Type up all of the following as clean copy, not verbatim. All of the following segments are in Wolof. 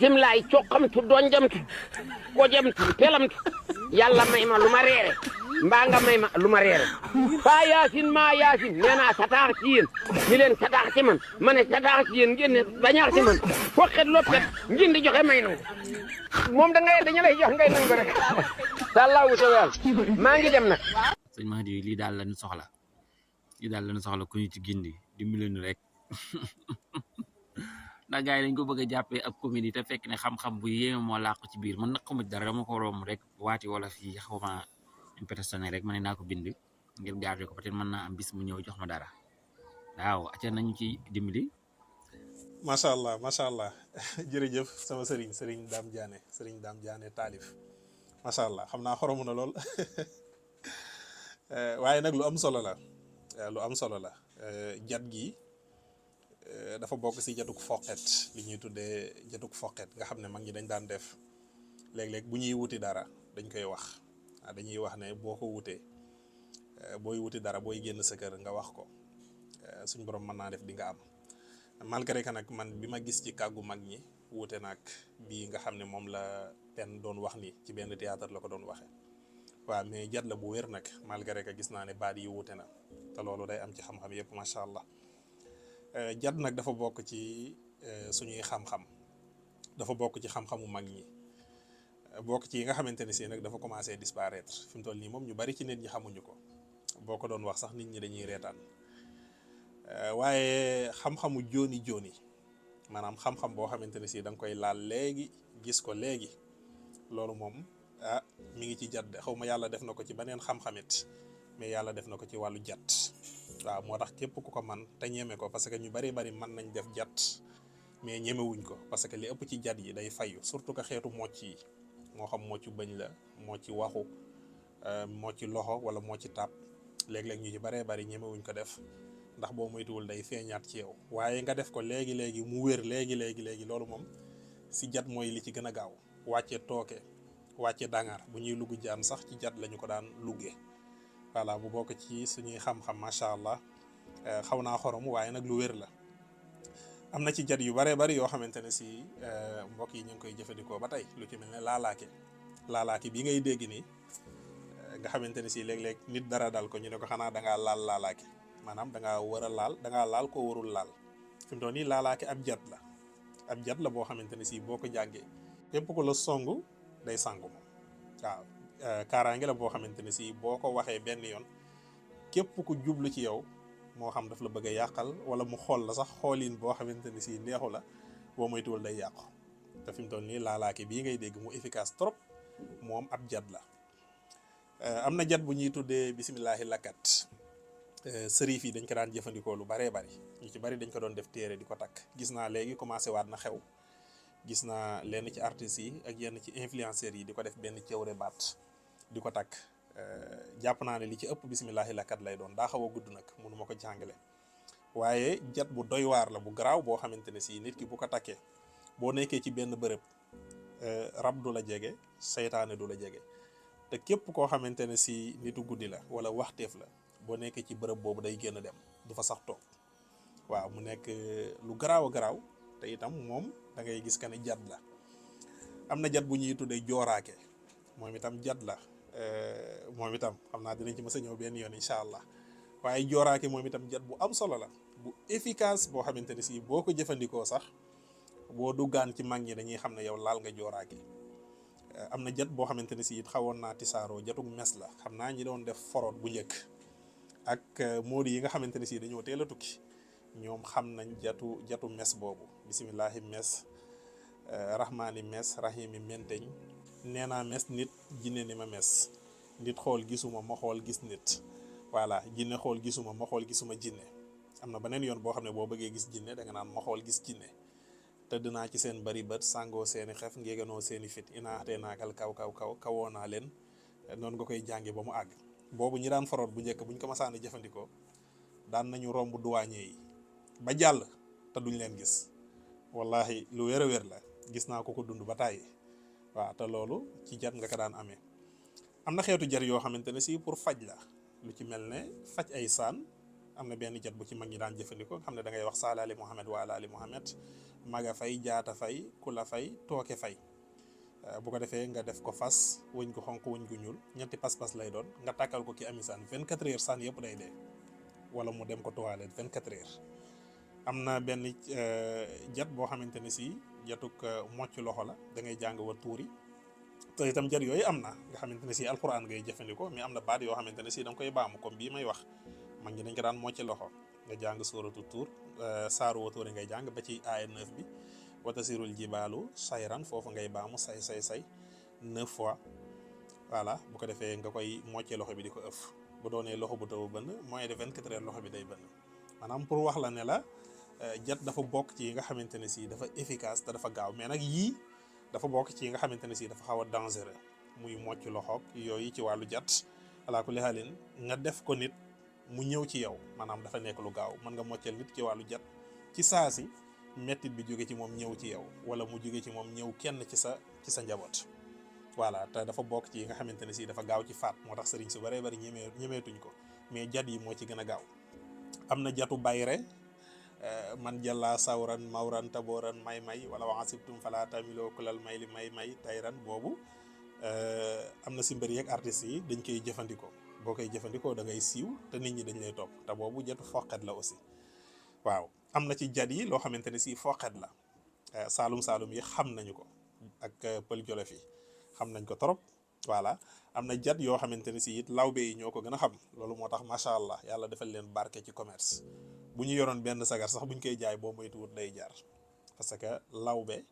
simlaay coqamtu donjamtu gojamtu pelamtu yàlla may ma lu ma reere mbaa nga may ma lu ma reere faa yaasin maa yaasin nee naa sataax ci yéen ñi leen sataax ci man ma ne sataax ci yéen ngeen ne bañaax ci man foqet loppet ngeen di joxe may nangu moom da ngay dañu lay jox ngay nangu rek sàllaawu sa yàlla maa ngi dem nag sëñ Mahdi lii daal lañu soxla ku ñu ci gindi dimbali ñu rek ndax gars yi dañ ko bëgg a jàppee ab comédie te fekk ne xam-xam bu yéeme moo làqu ci biir man nag xamut dara dama ko romb rek waati wala fii xawma impersonné rek ma ne naa ko bind ngir garder ko peut-être mën naa am bis mu ñëw jox ma dara waaw acca nañu ci dimbali. macha allah jërëjëf sama sëriñ Dame Diané taalif macha allah xam naa xoromu na lool waaye nag lu am solo la jat gi dafa bokk si jatuk foqet li ñuy tuddee jatuk foqet nga xam ne mag ñi dañ daan def léeg-léeg bu ñuy wuti dara dañ koy wax dañuy wax ne boo ko wutee booy wuti dara booy génn sa kër nga wax ko suñ borom mën naa def di nga am malgré que nag man bi ma gis ci kàggu mag ñi wuute nag bii nga xam ne moom la pen doon wax ni ci benn théâtre la ko doon waxe waaw mais jat la bu wér nag malgré que gis naa ne baat yi wuute na te loolu day am ci xam-xam yëpp macha allah jat nag dafa bokk ci suñuy xam-xam dafa bokk ci xam-xamu mag ñi bokk ci yi nga xamante ne si nag dafa commencé disparaître fi mu toll nii moom ñu bari ci nit ñi xamuñu ko boo ko doon wax sax nit ñi dañuy reetaan waaye xam-xamu jooni maanaam xam-xam boo xamante ne si da nga koy laal léegi gis ko léegi loolu moom mi ngi ci jat de xaw ma yàlla def na ko ci beneen xam-xamit mais yàlla def na ko ci wàllu jat waaw moo tax képp ku ko man te ñeme ko parce que ñu bari mën nañ def jat mais ñemewuñ ko parce que li ëpp ci jat yi day fayu surtout que xeetu mocc yi moo xam moccu bëñ la moo ci waxu moo ci loxo wala moo ci tàpp léeg-léeg ñu ci bari ñemewuñ ko def ndax boo moytuwul day feeñaat ci yow waaye nga def ko léegi mu wér léegi loolu moom si jat mooy li ci gën a gaaw wàcce tooke wàcce dangar bu ñuy lugg jaan sax ci jat lañu ko daan luggee voilà bu bokk ci suñuy xam-xam macha allah xaw naa xorom waaye nag lu wér la am na ci jat yu bari yoo xamante ne si mbokk yi ñu ngi koy jëfandikoo ba tey lu ci mel ne laalaake bi ngay dégg nii nga xamante ne si léeg-léeg nit dara dal ko ñu ne ko xanaa dangaa laal laalaake maanaam dangaa war a laal dangaa laal koo warul laal fi mu toll nii laalaake ab jat la boo xamante ne si boo ko jàngee képp ko la songu day sangu moom waaw kaaraange la boo xamante ne si boo ko waxee benn yoon képp ku jublu ci yow moo xam daf la bëgg a yàqal wala mu xool la sax xoolin boo xamante ne si neexu la boo moytuwul day yàqu te fi mu toll nii laalaake bii ngay dégg mu efficace trop moom ab jat la am na jat bu ñuy tuddee bisimilahi lakkat sërif yi dañ ko daan jëfandikoo lu bari ñu ci bari dañ ko doon def téere di ko takk gis naa léegi commencé waat na xew gis naa lenn ci artistes yi ak yenn ci influenceurs yi di ko def benn cëwre baat di ko takk jàpp naa ne li ci ëpp bisimilahi lakkat lay doon daa xaw a gudd nag mënu ma ko jàngale waaye jat bu doy waar la bu garaaw boo xamante ne si nit ki bu ko takkee boo nekkee ci benn bërëb rab du la jege seytaane du la jege te képp koo xamante ne si nitu guddi la wala waxteef la boo nekkee ci bërëb boobu day génn dem du fa sax toog waaw mu nekk lu garaaw a garaaw te itam moom da ngay gis que ne jat la am na jat bu ñuy tuddee jooraake moom itam jat la moom itam xam naa dinañ ci mës a ñëw benn yoon incha allah waaye jooraake moom itam jat bu am solo la bu efficace boo xamante ne si boo ko jëfandikoo sax boo duggaan ci mag ñi dañuy xam ne yow laal nga jooraake am na jat boo xamante ne si it xawoon naa tisaaroo jatug mes la xam naa ñi doon def foroot bu njëkk ak moodi yi nga xamante ne si dañoo teel a tukki ñoom xam nañ jatu mes boobu bisimilahi mes rahmaani mes rahimi menteñ nee naa mes nit jinne ni ma mes nit xool gisuma ma xool gis nit voilà jinne xool gisuma ma xool gisuma jinne am na beneen yoon boo xam ne boo bëggee gis jinne da nga naan ma xool gis jinne tëdd naa ci seen bari bët sàngoo seeni xef ngéeganoo seeni fit inaatee naakal kaw kawoo naa leen noonu nga koy jànge ba mu àgg boobu ñi daan foroot bu njëkk buñ ko masaan jëfandikoo daan nañu romb douanier yi ba jàll te duñ leen gis wallahi lu wér a wér la gis naa ko dund ba tàyyi waaw te loolu ci jat nga ko daan amee am na xeetu jar yoo xamante ne si pour faj la lu ci mel ne faj ay saan am na benn jat bu ci mag ñi daan jëfandikoo nga xam ne da ngay wax saalaali Muhammad wa alaali Muhammad maga fay jaata fay kula fay tooke fay bu ko defee nga def ko fas wëñ gu xonq wëñ gu ñuul ñetti pas-pas lay doon nga tàkkal ko ki ami saan 24 heures saan yëpp day dee wala mu dem ko toilette 24 heures. am na benn jat boo xamante ne si jatuk mocc loxo la da ngay jàng wa tuuri te itam jat yooyu am na nga xamante ne si alquran ngay jëfandikoo mais am na baat yoo xamante ne si da nga koy baamu comme bii may wax mag ñi dañ ko daan mocc loxo nga jàng suuratu tuur saaru wa tuuri ngay jàng ba ci aaya 9 bi wata sirul jibaalu sayran foofu ngay baamu say 9 fois voilà bu ko defee nga koy moccee loxo bi di ko ëff bu doonee loxo bu taw bënn moins de 24 heures loxo bi day bënn maanaam pour wax la ne la jat dafa bokk ci yi nga xamante ne si dafa efficace te dafa gaaw mais nag yii dafa bokk ci yi nga xamante ne si dafa xaw a dangereux muy mocc loxoog yooyu ci wàllu jat alaa kulli haalin nga def ko nit mu ñëw ci yow maanaam dafa nekk lu gaaw mën nga mocceel nit ci wàllu jat ci saasi mettit bi jóge ci moom ñëw ci yow wala mu jóge ci moom ñëw kenn ci sa njaboot voilà te dafa bokk ci yi nga xamante ne si dafa gaaw ci faat moo tax sëriñ su baree bari ñemeetuñ ko mais jat yi moo ci gën a gaaw am na jatu bayre man jàllaa sawran mawran taboran may wala waxasibtum fala tamiloo kulal may tayran boobu am na si mbër yeeg artistes yi dañ koy jëfandikoo boo koy jëfandikoo da ngay siiw te nit ñi dañ lay topp te boobu jatu foqet la aussi waaw am na ci jat yi loo xamante ne si foqet la saalum yi xam nañu ko ak pël jolof yi xam nañ ko trop voilà am na jat yoo xamante ne si it lawbe yi ñoo ko gën a xam loolu moo tax macha allah yàlla defal leen barke ci commerce bu ñu yoroon benn sagar sax buñ koy jaay boo moytuwut day jaar parce que lawbe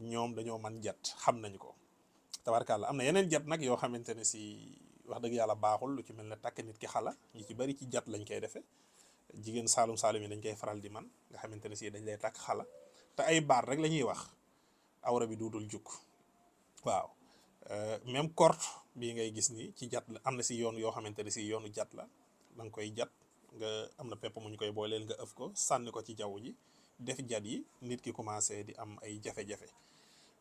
ñoom dañoo man jat xam nañ ko tabarkàlla am na yeneen jat nag yoo xamante ne si wax dëgg yàlla baaxul lu ci mel ne takk nit ki xala ñi ci bari ci jat lañ koy defee jigéen saalum yi dañ koy faral di man nga xamante ne si dañ lay takk xala te ay baat rek la ñuy wax awra bi duudul jukk waaw même kort bii ngay gis ni ci jat la am na si yoon yoo xamante ne si yoonu jat la da nga koy jat nga am na pepp mu ñu koy booleel nga ëf ko sànni ko ci jaww ji def jat yi nit ki commencé di am ay jafe-jafe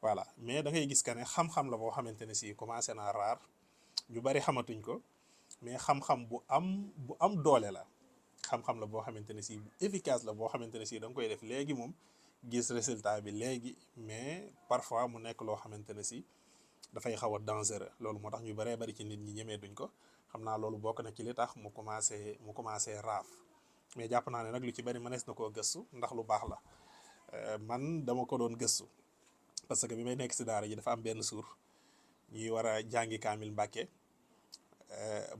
voilà mais da ngay gis que ne xam-xam la boo xamante ne si commencé naa raar ñu bari xamatuñ ko mais xam-xam bu am doole la xam-xam la boo xamante ne si bu efficace la boo xamante ne si da nga koy def léegi moom gis résultat bi léegi mais parfois mu nekk loo xamante ne si dafay xaw a dangereux loolu moo tax ñu baree bari ci nit ñi ñemee duñ ko xam naa loolu bokk na ci li tax mu commencé raaf mais jàpp naa ne nag lu ci bari mënees na koo gëstu ndax lu baax la man dama ko doon gëstu parce que bi may nekk si daara ji dafa am benn suur ñuy war a jàngi kaamil Mbàkke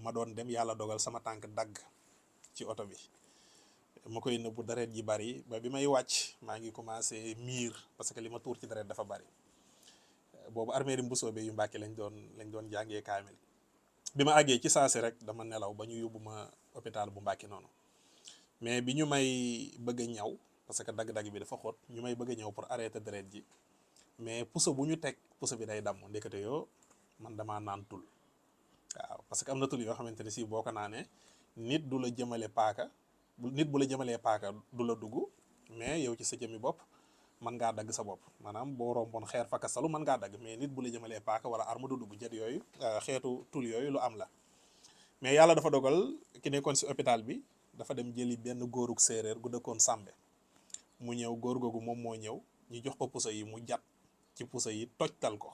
ma doon dem yàlla dogal sama tànk dagg ci oto bi ma koy nëbbu deret ji bari ba bi may wàcc maa ngi commencé miir parce que li ma tuur ci deret dafa bari boobu armeeri Mbusoobe yu Mbàkke lañ doon jàngee kaamil bi ma àggee ci saasi rek dama nelaw ba ñu yóbbu ma hôpital bu Mbàkke noonu mais bi ñu may bëgg a ñaw parce que dagg-dagg bi dafa xóot ñu may bëgg a ñaw pour arrêter deret ji mais puso bu ñu teg puso bi day damm ndekete yoo man damaa naan tul waaw parce que am na tul yoo xamante ne si boo ko naanee nit du la jëmale paaka nit bu la jëmalee paaka du la dugg mais yow ci sa jëmmi bopp mën ngaa dagg sa bopp maanaam boo romboon xeer fakastalu mën ngaa dagg mais nit bu la jëmalee paaka wala arme du dugg jet yooyu xeetu tul yooyu lu am la mais yàlla dafa dogal ki nekkoon si hôpital bi dafa dem jëli benn góorug séeréer gu dëkkoon Sàmbe mu ñëw góor googu moom moo ñëw ñu jox ko puso yi mu jat ci puso yi tojtal ko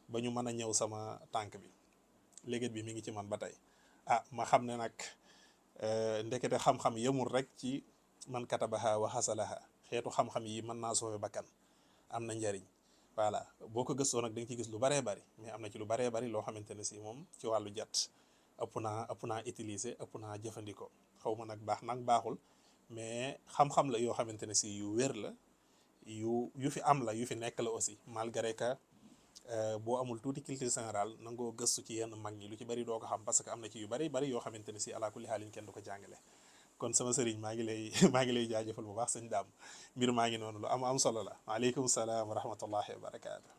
ba ñu mën a ñëw sama tànk bi léget bi mi ngi ci man ba tey ma xam ne nag ndekete xam-xam yemul rek ci man katabaha wa xasalaha xeetu xam-xam yi mën naa soowe bakkan am na njariñ voilà boo ko gëstoo nag da nga ci gis lu baree bari mais am na ci lu baree bari loo xamante ne si moom ci wàllu jat ëpp naa utiliser ëpp naa jëfandikoo xaw ma nag baax nag baaxul mais xam-xam la yoo xamante ne si yu wér la yu fi am la yu fi nekk la aussi malgré que boo amul tuuti culture générale nangoo gëstu ci yenn mag ñi lu ci bari doo ko xam parce que am na ci yu bari yoo xamante ne si ala kulli xaalin kenn du ko jàngale kon sama sëriñ maa ngi lay jaajëfal bu baax sëñ Daam mbir maa ngi noonu lu am solo la waaleykum salaam wa rahmatullahi wa barakaatu